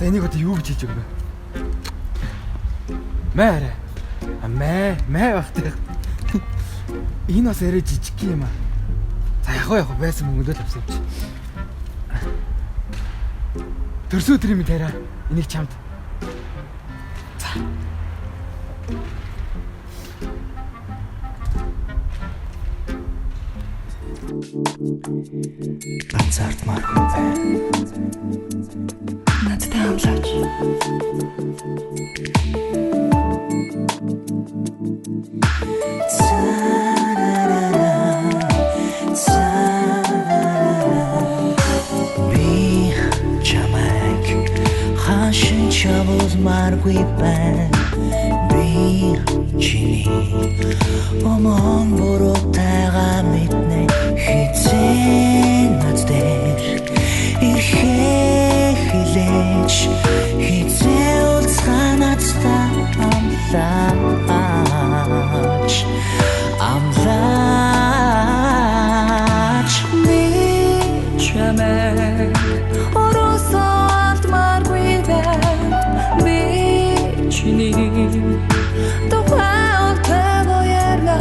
За энийг одоо юу гэж хийж өгнө? Мэ арай. А мэ мэ багтай. Энэ бас арай жижиг юм аа. За яг яг байсан мөнгөдөө л авсан юм чи. Төрсө өдрийн мэнд хараа. Энийг чамд. За. Ганцаардмааргүй байна. Надтай амлаач. Би чамайг хашин чавуулмааргүй байна. Би чиний омон буруутайгаа мэднэ. Хэзээ над дээр ирэхээ хэлээч. Хэзээ уулзгаа надтай амлаач. Амлаач. Би чамайг оросоо алдмааргүй байна. Би чиний тухай унтаагүй ярьна.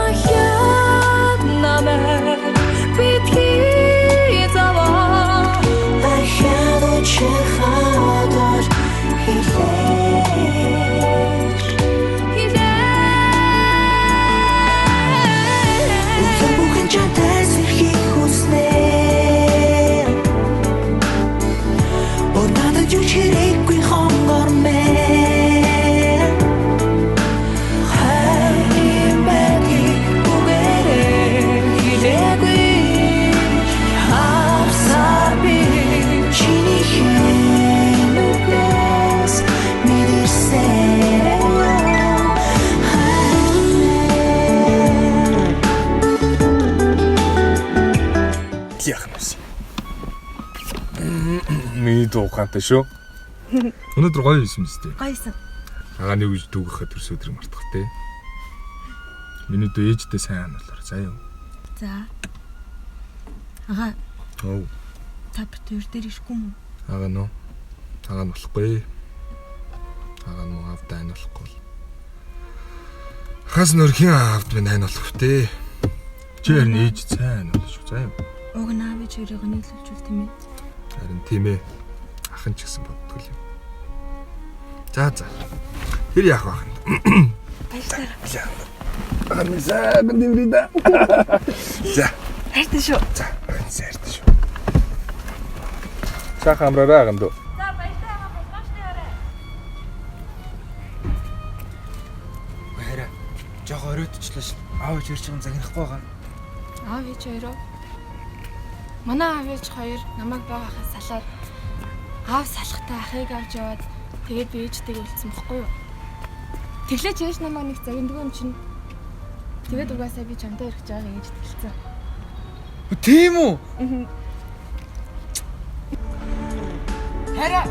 Ахиад намайг битгий зовоо. Ахиад уучхаад бол хэлээч. Хэлээ. Улам бүхэн чантай сэрхийг хүснэ. Өөр надад юу ч хэрэггүй хонгор мэ. Хайр байдгийг үгээрээ хэлээгүй. Авсаар би чиний хэмнээс мэдэрсэн. Хайр. Яах юм бэ? Миний дуу ухаантай шүү. Өнөөдөр гоё юм шүү дээ. Гоёсэн. Агаа нэг үж дүүгэхэ төрс өдрийг мартах те. Миний дүү ээжтэй сайн болоор заа юу. За. Ага, Оо, та бит хоёр дээр ирэхгүй юм уу? агаа нөө. Агаа нь болохгүй. Агаа нь муу аавд айн болохгүй. Хас нөрхийн аавд минь айн болох те. Чи харин ээж сайн болно шүү заа юу. Уг нь аав ээж хоёрыг нийлүүлчихвэл тийм ээ. Харин тийм ээ. Ах нь ч гэсэн боддгоо юм. За за. Тэр яах вэ? Баярлалаа. Агаа минь сайхан дэмрээ да. За. Хайртай шүү. За, агаа сайртай шүү. Сайхан амраарай агаан дөө. За баяртай байгаа болгоомжтой яваарай. Үгүй хараа. Жохо оройтчлаа ш. Аав ээж хоёр чинь загнахгүй байгаа. Аав ээж хоёроо. Манай аав ээж хоёр намайг бага ахаас салаад аав салахтаа ахыг авч яваад тэгээд би ээжтэйг үлдсэн бохгүй юу? Тэглээч ээж намайг нэг загиндгүй юм чинь. Тэгээд угаасаа би чамтай ирэх гэж байгааг ээжд хэлсэн. Тийм үү? Хараа.